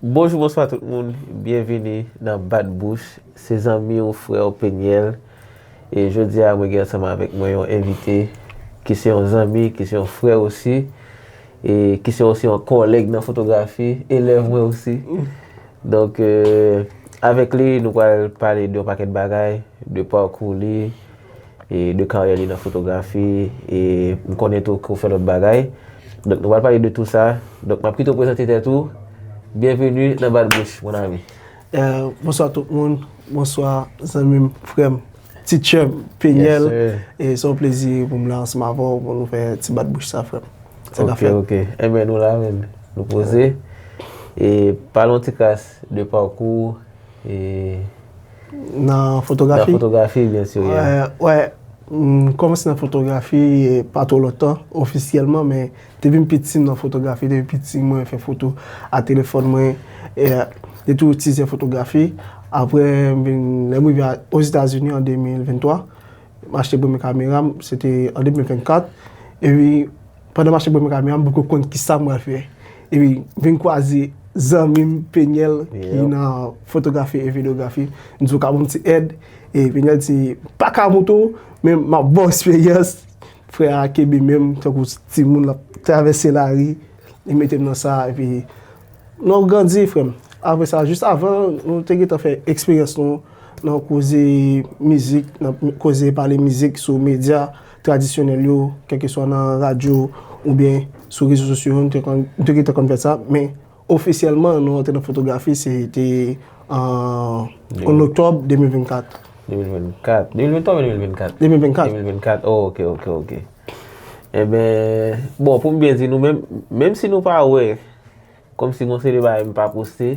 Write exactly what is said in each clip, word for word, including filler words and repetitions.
Bonjou, bonswa tout moun. Byenvini nan Bat Bouch. Se zanmi w, frè w, Peniel. E jodi a, mwen gen ansanm avèk mwen yon envite ki se yon zanmi, ki se yon frè osi, e ki se osi yon kòlèg nan fotografi, elèv mwen osi. Donk, e, avèk li, nou pral pale de yon pakèt bagay, de pakou li, e de karyè li nan fotografi, e m konnen tou ke w fè lòt bagay. Donk, nou pral pale de tou sa. Donk, m ap kite w prezante tèt ou. Byenveni nan Bat Bouch, mon ami. Eh, bonswa tout moun, bonswa zanmi m, frè m, teacher m, Peniel. E se yon plezi pou m la ansanm avè w pou nou fè ti bat bouch sa, frè m. Sa k ap fèt? Ok, ok. Enben, nou la menm. Nou poze. E pale yon ti kras de pakou w e Nan fotografi? Nan fotografi, byen si, yeah. Wè, m kòmanse nan fotografi pa twò lontan, ofisyèlman, men depi m piti m nan fotografi, depi piti mwen fè foto a telefòn mwen, e, m te toujou itilize fotografi. Apre, m vin, lè m rive Ozetazini an de mil venntwa, m achte premye kamera m, se te an de mil vennkat, epi pandan m achte premye kamera, m poko konn kisa m pral fè. Epi, m vin kwaze zanmi m, Peniel, ki nan fotografi e videyografi. M di w ka ban m ti èd. E Peniel di, m pa ka montre w, men m ap ba w eksperyans. Frè a kenbe men m, tankou timoun l ap travèse lari. Li mete m nan sa, epi, nou grandi, frè m. Apre sa, jis avan, nou te gentan fè eksperyans nou nan koze mizik, nan koze pale mizik sou medya tradisyonèl yo, kèlkeswa nan radyo oubyen sou rezo sosyo yo, nou te konn, nou te gentan konn fè sa, men ofisyèlman, nou antre nan fotografi, se te an, an oktòb de mil vennkat. De mil vennkat. De mil venntwa oubyen de mil vennkat? De mil vennkat. De mil vennkat, oh, ok, ok, ok. Enben, bon, pou m byen di nou, menm, menm si nou pa wè, kòmsi gon seri de bagay m pa poste,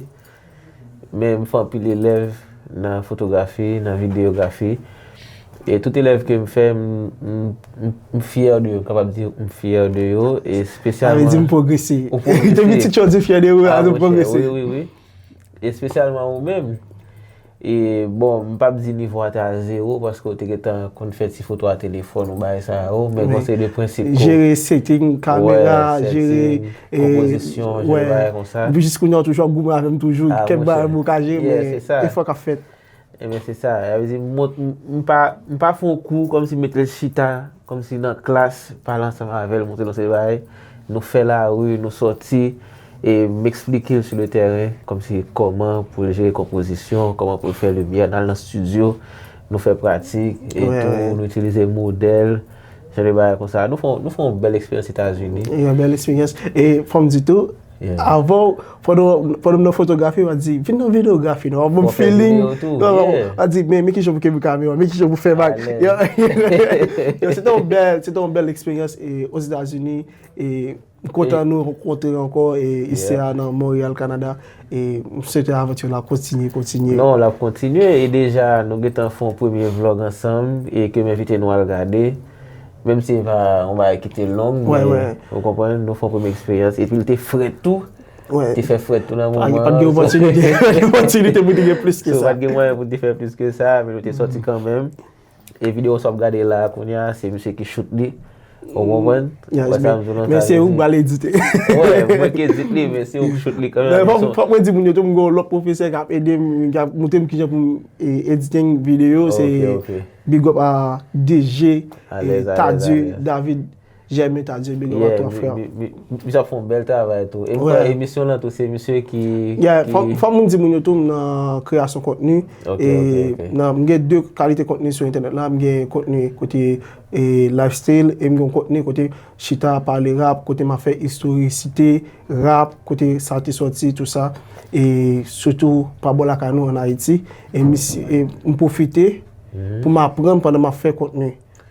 men m fè anpil elèv nan fotografi, nan videyografi. E tout elèv ke m fè, m, m, m, m fyè de yo, m kapab di m fyè de yo, e espesyalman. Sa vle di m pwogrese. Ou pwogrese. Depi ti chòt di fyè de ou, a, nou pwogrese. Wi, wi, wi. Espesyalman ou menm. E, bon, m p ap di nivo a te a zewo, paske w te gentan konn fè ti foto a telefòn ou bagay sa yo, men gon seri de prensip tou. Jere setting kamera, jere, e, konpozisyon, jere bagay konsa. Epi jis kounye a w toujou ap goumen avè m toujou, kèk bagay m poko jere, men efò k ap fèt. Ebyen, se sa. Sa vle di, m, m, m pa, m pa fè yon kou kòmsi m mete l chita, kòmsi nan klas, pale ansanm avè l, montre l yon seri de bagay. Nou fè lari, nou sòti, e m eksplike l sou le tèren, kòmsi kòman pou l jere konpozisyon, kòman pou l fè limyè, n al nan estidyo, nou fè pratik, e tou, nou itilize modèl, jan de bagay konsa. Nou fè, nou fè yon bèl eksperyans Etazini. Yon bèl eksperyans. E fò m di tou, avan w, pandan, pandan m nan fotografi, w a di, vin nan videyografi, non, w ap ban m feeling. W a di, men, men kijan pou kenbe kamera, men kijan pou fè bak. Yo, se te yon bèl, se te yon bèl eksperyans, e, Ozetazini, e, m kontan nou rankontre ankò, e, isi a nan Montréal, Canada, e, m swete avanti la kontinye, kontinye. Non, l ap kontinye, e deja, nou gentan fè yon premye vlog ansanm, e ke m envite nou al gade. Menm si se pa yon bagay ki te long, men, ou konprann, nou fè yon premye eksperyans. Epi l te frèt tou. Te fè frèt tou nan moman an. Pa t gen opòtinite, opòtinite pou te gen plis ke sa. So, pa t gen mwayen pou te fè plis ke sa, men nou te sòti kanmenm. E videyo sa w ap gade la a kounye a, se misye ki shoot li. Ou konprann? Wè sa m di w nan sa. Men se ou k pral edite. Wè, mwen k edit li, men se ou k shoot li kanmenm. Fòk mwen di moun yo tou, m gen yon lòt pwofesè k ap ede m, k ap montre m kijan pou m edit videyo, se Big up a D J, e, Tadye David, Germain Tadye, big up a twa frè. Misye ap fè yon bèl travay tou. E m kwè emisyon lan tou, se misye ki, yeah, fò, fò m di moun yo tou, m nan kreyasyon kontni. E nan, m gen de kalite kontni sou entènèt la. M gen kontni kote, e, lifestyle, e m gen yon kontni kote chita pale rap, kote m ap fè istorisite rap, kote sa te sòti, tou sa. E sitou pa bò lakay nou ann Ayiti. E misye, e m pwofite pou m aprann pandan m ap fè kontni.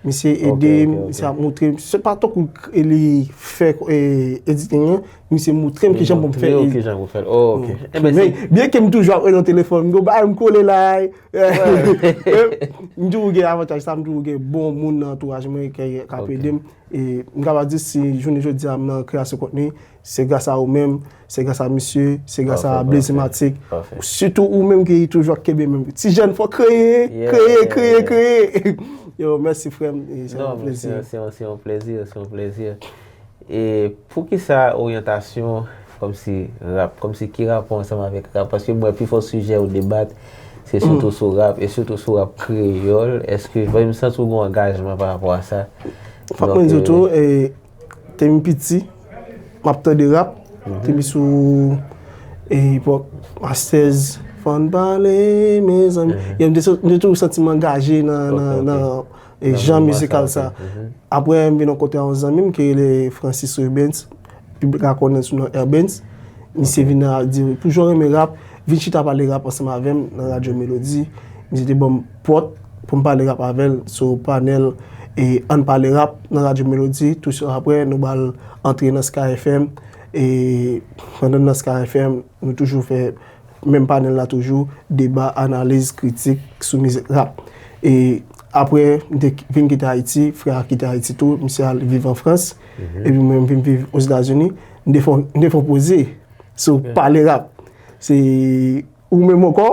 Misye ede m, misye ap montre m. Se pa tankou li fè, e, editing an, misye montre m kijan pou m fè. Montre w kijan pou fè l. Oh, ok. Enben, se byen ke m toujou ap rele nan telefòn, m gon bagay m kole la. M toujou gen avantaj sa, m toujou gen bon moun nan antouraj mwen k ap ede m. E m kapab di si jounen jodi a m nan kreyasyon kontni, se gras a ou menm, se gras a misye, se gras a Blazymatic. Sitou ou menm ki toujou ap kenbe menm. Ti jèn fò kreye, kreye, kreye, kreye. Yo, mèsi frè m, e se yon plezi. Non, se yon, se yon plezi, se yon plezi. E poukisa oryantasyon kòmsi rap, kòmsi ki rapò ansanm avèk rap? Paske m wè pifò sijè ou debat, se sitou sou rap, e sitou sou rap kreyòl. Èske, paske m santi w gen yon angajman pa rapò a sa. Fòk mwen di w tou, e, te m piti, m ap tande rap, te m sou, e, epòk Masters, Fò n pale, mezanmi. E m te, m te toujou santi m angaje nan, nan, nan, e, jan mizikal sa. Apre, m vin rankontre yon zanmi m ki rele Francis Rubens, piblik la konnen sou non Air Benz. Misye vin a di, pou jan w renmen rap, vin chita pale rap ansanm avè m nan Radyo Melodi. Misye te ban m pòt pou m pale rap avè l sou panèl e Ann Pale Rap nan Radyo Melodi. Tou swit apre, nou ba l antre nan Sky F M. E pandan nan Sky F M, nou toujou fè menm panèl la toujou, deba, analiz, kritik sou mizik rap. E apre, m te vin kite Ayiti, frè a kite Ayiti tou, misye al viv an Frans, epi mwen m vin viv Ozetazini, m te fè, m te fè yon poze sou pale rap. Se ou menm ankò,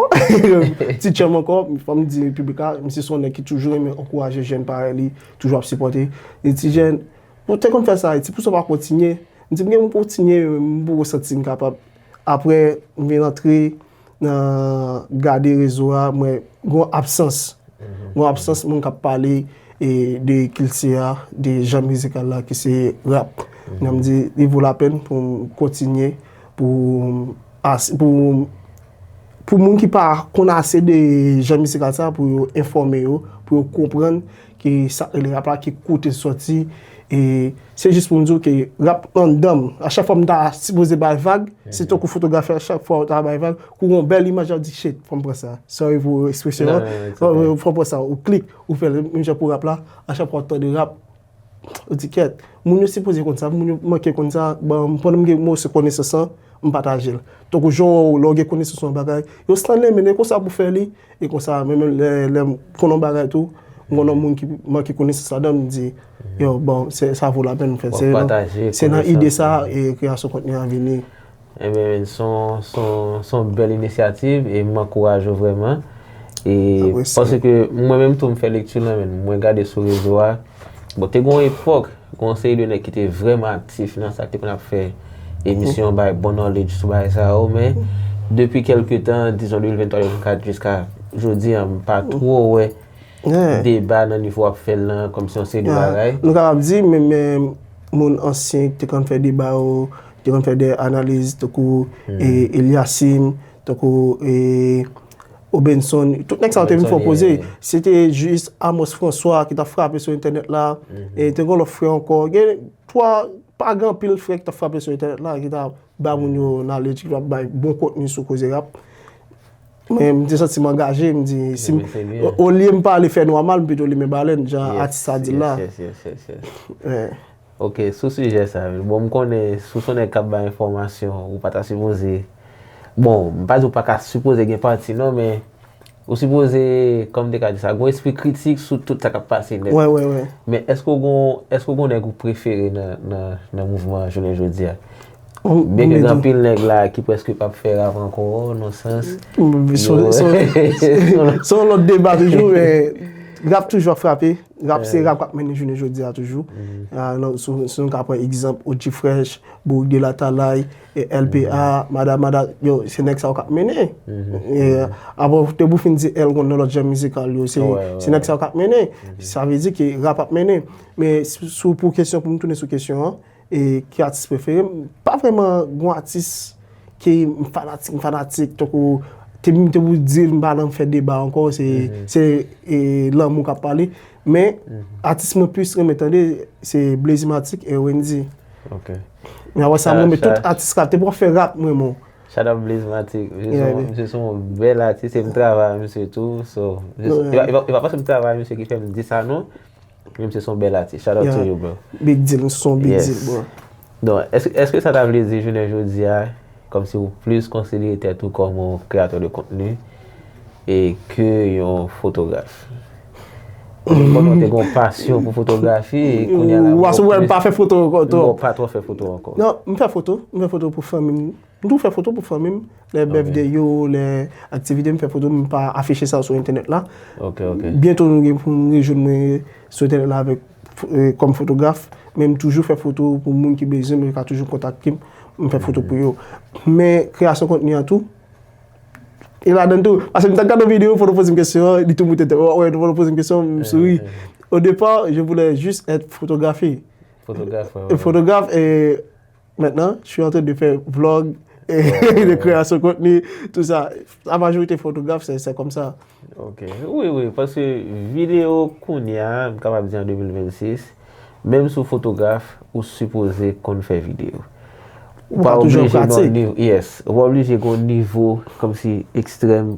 teacher m ankò, fò m di piblik la, misye se yon nèg ki toujou renmen ankouraje jèn parèy li, toujou ap sipòte. Li di, "Ti jèn, ou te konn fè sa Ayiti, poukisa w pa kontinye?" M di, "M gen pou kontinye, m poko santi m kapab." Apre, m vin antre nan gade rezo a, m wè gon absans. Gon absans moun k ap pale e de kilti a, de jan mizikal la ki se rap. Donk, m di, li vo lapèn pou m kontinye, pou, as- pou, pou moun ki pa konn ase de jan mizikal sa, pou yo enfòme yo, pou yo konprann ki sa k rele rap la, ki kote l sòti. E se jis pou m di w ke rap anndan m. A chak fwa m ta sipoze bay vag, se tankou fotograf, a chak fwa w ta bay vag, kou w gen yon bèl imaj, w ap di, "Shit, fò m pran sa." Sorry pou ekspresyon an. Fò, fò m pran sa. Ou klik, ou fè l menm jan pou rap la. A chak fwa w tande rap, ou di, "Kèt, moun yo sipoze konn sa, moun yo manke konn sa." Bon, pandan m gen moso konesans lan, m pataje l. Tankou jan w, lè w gen konesans yon bagay, yo stan men e konsa pou fè li, e konsa, men menm lè, lè m konn yon bagay tou, m konn yon moun ki manke konesans ladan, m di, "Yo, bon, se, sa vo lapèn fèt." Se nan, se nan ide sa e kreyasyon kontni an vini. Ebyen, se yon, se yon, se yon bèl inisyativ e m ankouraje w vrèman. E paske mwen menm tou m fè lekti lan, men mwen gade sou rezo a. Bon, te gen yon epòk, gen yon seri de nèg ki te vrèman aktif nan sa, ki te konn ap fè emisyon, bay bon knowledge sou bagay sa yo, men depi kèlke tan, dizon de mil venntwa, de mil vennkat, jiska jodi a, m pa two wè deba nan nivo w ap fè l lan, kòmsi yon seri de bagay. Nou kapab di, men, men moun ansyen ki te konn fè deba yo, ki te konn fè de analiz, tankou e, Eliasim, tankou e, Obenson, tout nèg sa yo te vin fè yon poze. Se te jis Amos François ki t ap frape sou entènèt la, e te gen lòt frè ankò. Gen twa, pa gen anpil frè ki t ap frape sou entènèt la, ki t ap ba moun yo knowledge, ki t ap bay bon kontni sou koze rap. Men m te santi m angaje, m di, si m, olye m pa ale fè nwa mal, m pito limen balèn, jan atis sa di l la. Ok, sou sijè sa, bon, m konnen si w se yon nèg k ap bay enfòmasyon, ou pa ta sipoze, bon, m pa di w pa ka sipoze gen pati non, men ou sipoze, kòm m te ka di sa, gen yon espri kritik sou tout sa k ap pase nèt. Men èske w gen, èske w gen yon nèg ou prefere nan, nan, nan mouvman an jounen jodi a? Byenke gen anpil nèg la ki prèske p ap fè rap ankò, nan sans. Se yon lòt deba toujou, men rap toujou ap frape. Rap se rap k ap mennen jounen jodi a toujou. Si nou ka pran egzanp O G Fresh, Bourik de Latalay, L P A, Mada Mada, yo, se nèg sa yo k ap mennen. Apre, te pou fin di L gon nan lòt jan mizikal yo, se nèg sa yo k ap mennen. Sa vle di ke rap ap mennen. Men si w pou kesyon, pou m tounen sou kesyon an, e ki atis prefere m? Pa vrèman gon atis ke m fanatik, m fanatik, tankou te m te pou di l m pa nan fè deba ankò, se se e lanmou k ap pale. Men atis mwen plis renmen tande se Blazymatic e Wendy. Men apre sa m renmen tout atis rap, te pou ap fè rap m renmen w. Shout out Blazymatic, misye se yon bèl atis e m travay ak misye tou, so e pa paske m travay ak misye ki fè m di sa non. Menm si se yon bèl atis. Shout out to you, bro. Big deal, se yon big deal, bro. Donk, èske, èske sa ta vle di jounen jodi a, kòmsi ou plis konsidere tèt ou kòm yon kreyatè de kontni e ke yon fotograf? Kòm ou te gen yon pasyon pou fotografi, e kounye a la, ou pa fè foto ankò? Non, m pa twò fè foto ankò. Non, m fè foto, m fè foto pou fanmi m. M toujou fè foto pou fanmi m. Lè birthday yo, lè aktivite, m fè foto, m pa afiche sa sou entènèt la. Byento nou gen pou nou rejwenn mwen sou entènèt la avèk, kòm fotograf, men m toujou fè foto pou moun ki bezwen m, yo ka toujou kontakte m. m fè foto pou yo. Men kreyasyon kontni an tou, e ladan tou. Paske m t ap gade yon videyo, fò nou poze m kesyon an, li tou moute tèt. Wè, fò nou poze m kesyon, m souri. Au départ, je voulais juste être photographe. Fotograf. Et photographe, et maintenant, je suis en train de faire vlog, et de création de contenu, tout ça. La majorité photographe, c'est c'est comme ça. Ok. Wi, wi, paske videyo kounye a, m kapab di an de mil vennsis, menm si w fotograf, ou sipoze konn fè videyo. Ou pa toujou an pratik. Yes. Ou pa oblije gen yon nivo kòmsi ekstrèm,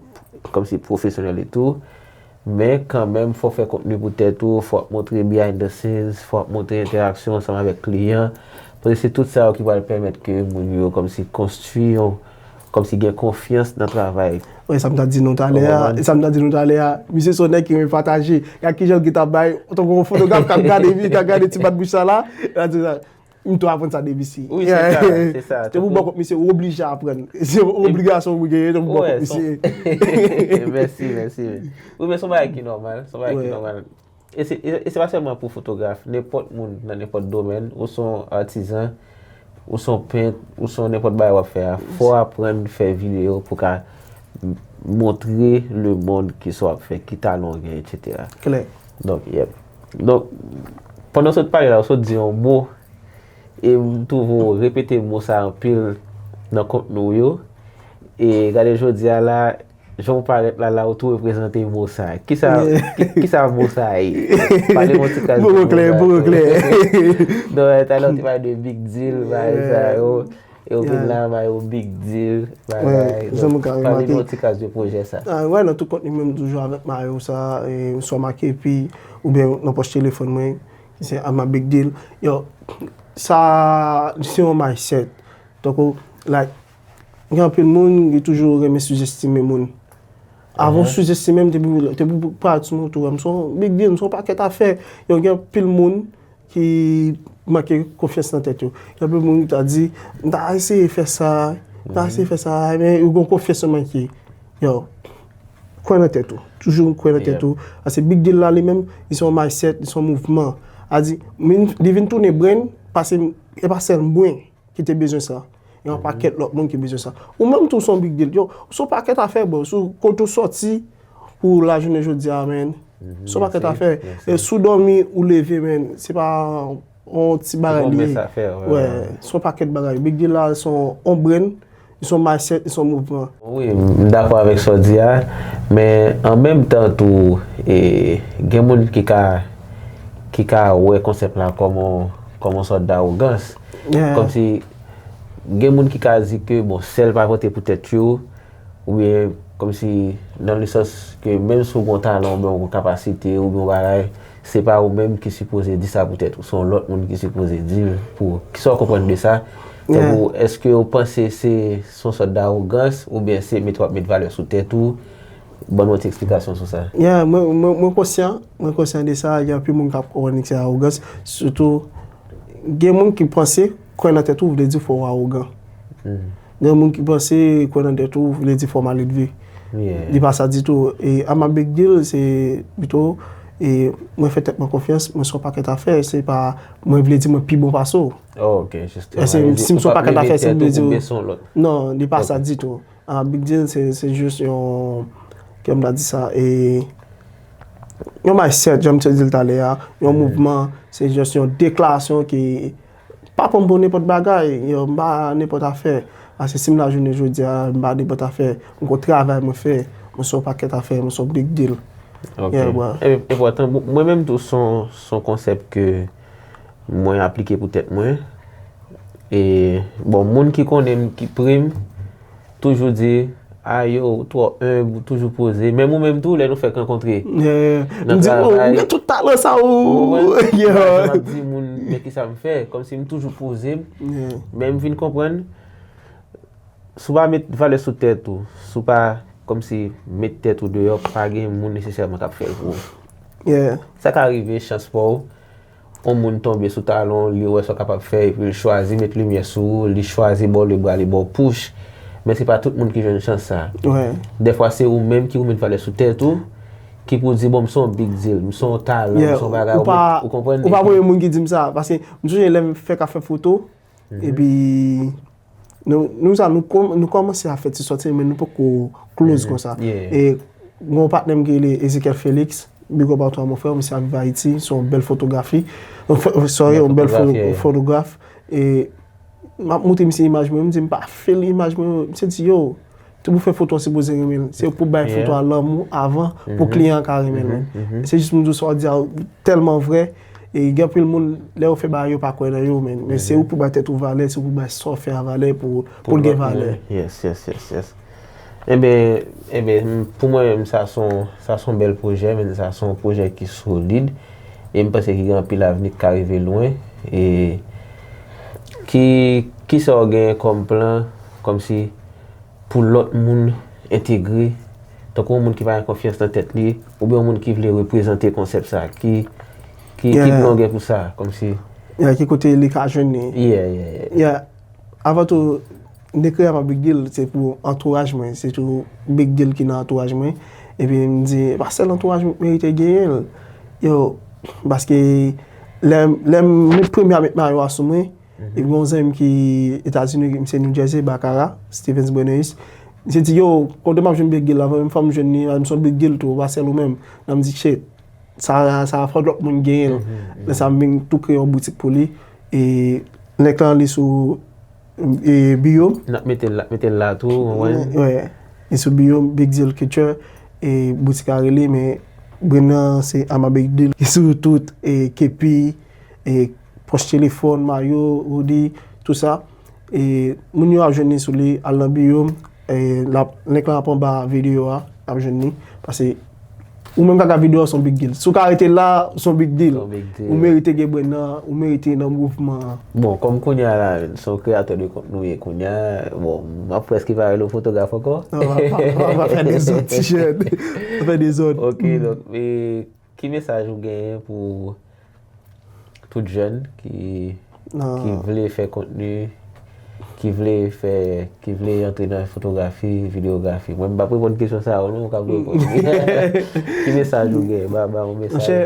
kòmsi pwofesyonèl etou. Men kanmenm, fò w fè kontni pou tèt ou, fò w ap montre behind the scenes, fò w ap montre entèraksyon ansanm avèk kliyan. Paske se tout sa yo ki pral pèmèt ke moun yo kòmsi konstwi yon, kòmsi gen konfyans nan travay. Wi, sa m ta di nou talè a, sa m ta di nou talè a, misye se yon nèg ki renmen pataje. Gad kijan l gentan bay, tankou yon fotograf k ap gade, k ap gade ti bat bouch sa la, l ap di sa. M tou aprann sa de misye. Wi, se sa, se sa. Se pou bò kont misye, ou oblije aprann. Se yon obligasyon ou genyen, se pou bò kont misye. Mèsi, mèsi. Wi, men se yon bagay ki nòmal, se yon bagay ki nòmal. E se, e se pa sèlman pou fotograf, nenpòt moun nan nenpòt domèn, ou se yon atizan, ou se yon pent, ou se yon nenpòt bagay w ap fè a, fò w aprann fè videyo pou w ka montre lemonn kisa w ap fè, ki talan w gen, etsetera. Klè. Donk, yep. Donk, pandan w sot pale la, w sot di yon mo, e m twouve w repete mo sa anpil nan kontni w yo. E gade jodi a la, jan w parèt la, la, ou tou reprezante mo sa. Kisa, ki- kisa mo sa ye? Pale m yon ti kras de mo sa. Poko klè, poko klè. Non, talè w te pale de big deal, bagay sa yo. E w vin la, ba yo big deal, bagay. Jan m ka remake. Pale nou yon ti kras de pwojè sa. Ah, wè, nan tout kontni mwen, m toujou avèk mayo sa, e, swa make epi, oubyen nan pòch telefòn mwen, se a ma big deal. Yo, sa, se yon mindset. Tankou, like, gen anpil moun ki toujou renmen sizestime moun. Avan w sizestime m, te pou, te pou parèt sou mwen tou, m se yon big deal, m se yon pakèt afè. Yo, gen anpil moun ki manke konfyans nan tèt yo. Gen anpil moun ki ta di, m ta eseye fè sa, m ta eseye fè sa, men yo gen konfyans yo manke. Yo, kwè nan tèt ou. Toujou kwè nan tèt ou. Paske big deal la li menm, li se yon mindset, li se yon mouvman. A di, li vin tounen brand, paske e pa sèl mwen ki te bezwen sa. Gen yon pakèt lòt moun ki bezwen sa. Ou menm tou se yon big deal. Yo, se yon pakèt afè, bro. Sou kote w sòti pou lajounen jodi a, man. Se yon pakèt afè. E si w dòmi, ou leve, man. Se pa yon ti bagay li ye. Wè, se yon pakèt bagay. Big deal la, se yon, yon brand, se yon mindset, se yon mouvman. Wi, m dakò avèk sa w di a, men an menm tan tou, e, gen moun ki ka, ki ka wè konsèp la kòm yon, kòm yon sòt dawogans. Kòmsi gen moun ki ka di ke, bon, sèl pa vante pou tèt yo, oubyen kòmsi nan le sans ke menm si w gen yon talan oubyen yon kapasite oubyen yon bagay, se pa ou menm ki sipoze di sa pou tèt ou, se yon lòt moun ki sipoze di l pou ou. Kisa w konprann de sa? Tankou, èske w panse se, se yon sòt dawogans oubyen se met w ap met valè sou tèt ou? Ban nou yon ti eksplikasyon sou sa. Yeah, mwen, mwen, mwen konsyan, mwen konsyan de sa, gen anpil moun k ap konprann se awogans, sitou gen moun ki panse kwè nan tèt ou vle di fò w awogan. Gen moun ki panse kwè nan tèt ou vle di fò w maledve. Li pa sa ditou. E a ma big deal, se pito, e mwen fè tèt mwen konfyans, mwen se yon pakèt afè, se pa mwen vle di mwen pi bon pase w. Oh, ok, jistèman. Si m se yon pakèt afè, se vle di. Non, li pa sa ditou. A big deal, se, se jis yon, kòman m ta di sa, e, yon mindset, jan m te di l talè a, yon mouvman, se jis yon deklarasyon ki, pa pran m pou nenpòt bagay, yo, m pa nenpòt afè. Paske si m la jounen jodi a, m pa nenpòt afè, m gon travay mwen fè, mwen se yon pakèt afè, mwen se yon big deal. Ok. Enpòtan, mwen menm tou, se yon, se yon konsèp ke mwen aplike pou tèt mwen. E, bon, moun ki konnen m, ki pre m, toujou di, a yo, ou twò enb, ou toujou poze. Menm ou menm tou, lè nou fèk rankontre nan travay, m di, oh, ou gen tout talan sa ou. Ou konprann? Jan m ap di moun, men kisa m fè, kòmsi m toujou poze m. Men m vin konprann, si w pa met valè sou tèt ou, si w pa, kòmsi, met tèt ou deyò, pa gen moun nesesèman k ap fè l pou ou. Sa ka rive, chans pa w, yon moun tonbe sou talan w, li wè sa w kapab fè, epi l chwazi met limyè sou ou, li chwazi ba w lebra, li ba w push. Men se pa tout moun ki jwenn chans sa. Dèfwa se ou menm ki pou met valè sou tèt ou, ki pou di, bon, m se yon big deal, m se yon talan, m se yon bagay, ou konprann? Ou pa premye moun ki di m sa, paske m sonje lè m fèk ap fè foto, epi Nou, nou sa, nou, kòm- nou kòmanse a fè ti sòti, men nou poko close konsa. E gen yon patnè m ki rele Ezekiel Felix, big up à toi, mon frère, misye ap viv Ayiti, se yon bèl fotografi. Yon fo- Sorry, yon bèl fo- fotograf. E m ap montre misye imaj mwen, m di m pa fè l imaj mwen, misye di, yo, tout pou fè foto an sipoze renmen l. Se pou bay foto a lanmou avan, pou kliyan an ka renmen l, men. Se jis m di w sa w di a tèlman vrè. E gen anpil moun, lè yo fè bagay, yo pa kwè nan yo, men, men se ou pou bay tèt ou valè, se ou pou bay sa w fè a valè pou, pou l gen valè. Yes, yes, yes, yes. Enben, enben, pou mwen menm, sa se yon, sa se yon bèl pwojè, men sa se yon pwojè ki solid. E m panse ki gen anpil avni ki ka rive lwen. E ki, kisa w gen kòm plan, kòmsi pou lòt moun entegre, tankou yon moun ki pa gen konfyans nan tèt li, oubyen yon moun ki vle reprezante konsèp sa, ki, ki, ki plan w gen pou sa, kòmsi. Yeah, ki kote li ka jwenn li? Yeah, yeah, yeah. Yeah. Avan tou, m te kreye Ama Big Deal, se pou antouraj mwen, se tou Big Deal ki nan antouraj mwen. Epi m di, pa sèl antouraj mwen ki merite genyen l. Yo, paske lè, lè m met premye a met mayo a sou mwen, epi gen yon zanmi m ki Etazini, misye New Jersey, Bacara, Stevens Breneus. Misye di, yo, kote m ap jwenn Big Deal la, menm fò m jwenn li, m se yon Big Deal tou, pa sèl ou menm. Nan m di, shit, sa, sa fò lòt moun genyen l. Lè sa m vin tou kreye yon boutik pou li. E link lan li sou e, bio. N ap mete l, n ap mete l la tou, ou konprann? Wè. Li sou bio, Big Deal Culture, e boutik la rele, men brand nan se Ama Big Deal. Li sou tout, e kepi, e pòch telefòn, mayo, hoodie, tout sa. E moun yo ap jwenn li sou li, al nan bio m, e l ap, link lan ap anba videyo a, ap jwenn li. Paske ou menm k ap gade videyo a, se yon big deal. Si w ka rete la, se yon big deal. Se yon big deal. Ou merite gen brand nan, ou merite nan mouvman an. Bon, kòm kounye a la, se yon kreyatè de kontni w ye kounye a, bon, m ap prèske pa rele w fotograf ankò. Non, pa, pa, pa, pa fè dezòd, ti jèn. Pa fè dezòd. Ok, donk, e ki mesaj ou genyen pou tout jèn ki, ki vle fè kontni, ki vle fè, ki vle antre nan fotografi, videyografi? Mwen, m p ap reponn kesyon sa yo, non, ou ka reponn. Ki mesaj ou gen? Ba, ba yon mesaj. Monchè,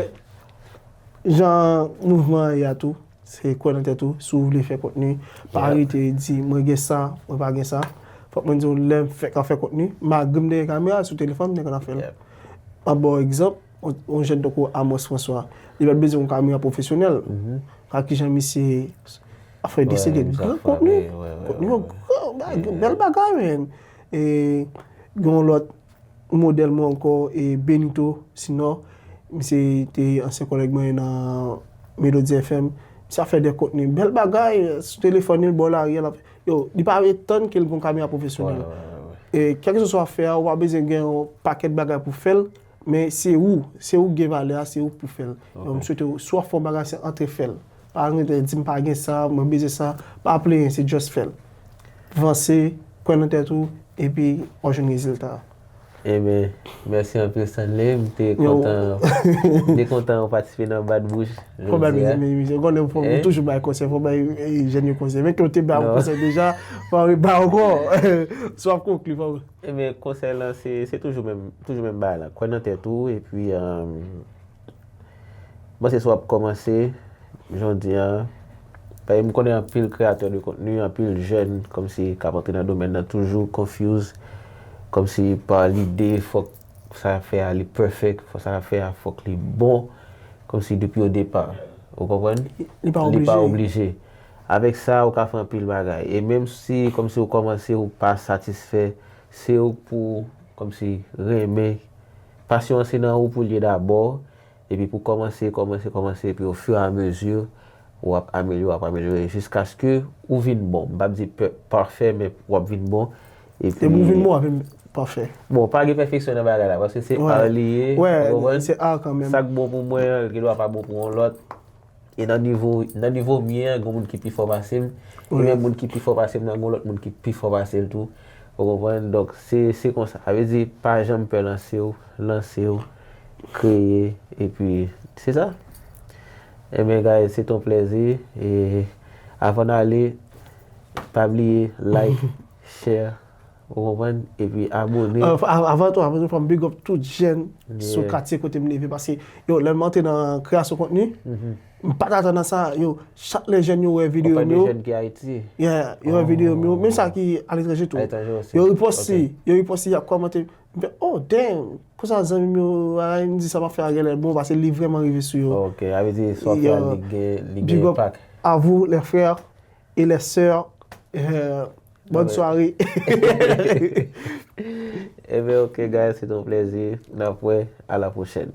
jan mouvman an ye a tou, se kwè nan tèt ou, si w vle fè kontni, pa rete di, mwen gen sa, mwen pa gen sa. Fòk mwen di w, lè m fèk ap fè kontni, malgre m te gen kamera sou telefòn, m te konn ap fè l. M ap ba w egzanp, yon, yon jèn tankou Amos François, li pa t bezwen yon kamera pwofesyonèl. Gad kijan misye ap fè deside gran kontni. Kontni yo gran, bèl bagay, men. E gen yon lòt modèl mwen ankò, e Benito Sinò. Misye te ansyen kòlèg mwen nan Melody F M. Misye ap fè de kontni, bèl bagay, sou telefòn li, bò lari a, l ap, yo, li pa vle tann ke l gen yon kamera pwofesyonèl. E kèlkeswa w ap fè a, ou pa bezwen gen yon pakèt bagay pou fè l, men se ou, se ou ki gen valè a, se ou k pou fè l. Donk, m swete w, si w ap fè yon bagay, se antre fè l. Pa rete di m pa gen sa, mwen bezwen sa, pa plenyen, se just fè l. Vanse, kwè nan tèt ou, epi w ap jwenn rezilta. Enben, mèsi anpil, Stanley. M te kontan, m te kontan w patisipe nan Bat Bouch jodi a. Fò bay mizisyen, mizisyen. Ou konnen fò m toujou bay konsèy, fò bay, e, jèn yo konsèy. Men ke w te bay yon konsèy deja, fò w rebay ankò. Si w ap konkli, fò w. Enben, konsèy lan, se, se toujou menm, toujou menm bagay la. Kwè nan tèt ou, epi, e, m panse si w ap kòmanse, jan w di a, paske m konnen anpil kreyatè de kontni, anpil jèn, kòmsi, k ap antre nan domèn nan, toujou confuse, kòmsi pa lide, fòk sa y ap fè a, li perfect, fòk sa y ap fè a, fòk li bon, kòmsi depi o depa, ou konprann? Li pa oblije. Avèk sa, ou ka fè anpil bagay. E menm si, kòmsi ou kòmanse, ou pa satisfè, se ou k pou, kòmsi, renmen. Pasyon an se nan ou pou l ye dabò. Epi pou kòmanse, kòmanse, kòmanse, epi ofiramezi, w ap amelyore, w ap amelyore, jiskaske ou vin bon. M p ap di pè-, pafè, men w ap vin bon. Epi depi w vin bon, w ap vin pafè. Bon, pa gen pèfeksyon nan bagay la, paske se ar li ye, ou konprann? Se ar kanmenm. Sa k bon pou mwen an, li gendwa pa bon pou yon lòt. E nan nivo, nan nivo m ye an, gen moun ki pi fò pase m. E menm moun ki pi fò pase m nan, gen lòt moun ki pi fò pase l tou. Ou konprann? Donk, se, se konsa. Sa vle di, pa janm pè lanse w, lanse w, kreye, epi, se sa. Enben, guys, se t on plèzi. E avan n ale, pa bliye like, share, Ou konprann? Epi abone. Avan tou, avan tou, fò m big up tout jèn sou katye kote m leve. Paske, yo, lè m antre nan kreyasyon kontni, m pa t atann a sa. Yo, chak lè jèn yo wè videyo m yo. Jèn ki Ayiti. Yeah, yo wè videyo m yo. Menm sa ki aletranje tou. Aletranje osi. Yo riposte, yo riposte, y ap kòmante. M fè, oh, damn! Konsa zanmi m yo, a, m di sa m ap fè a genlè bon, paske li vrèman rive sou yo. Ok, sa vle di sa w fè a, li gen, li gen Big up enpak. À vous, les frères et les sœurs. Euh, bonne soirée. Ebyen, ok, guys, se te yon plezi. N ap wè. À la prochaine.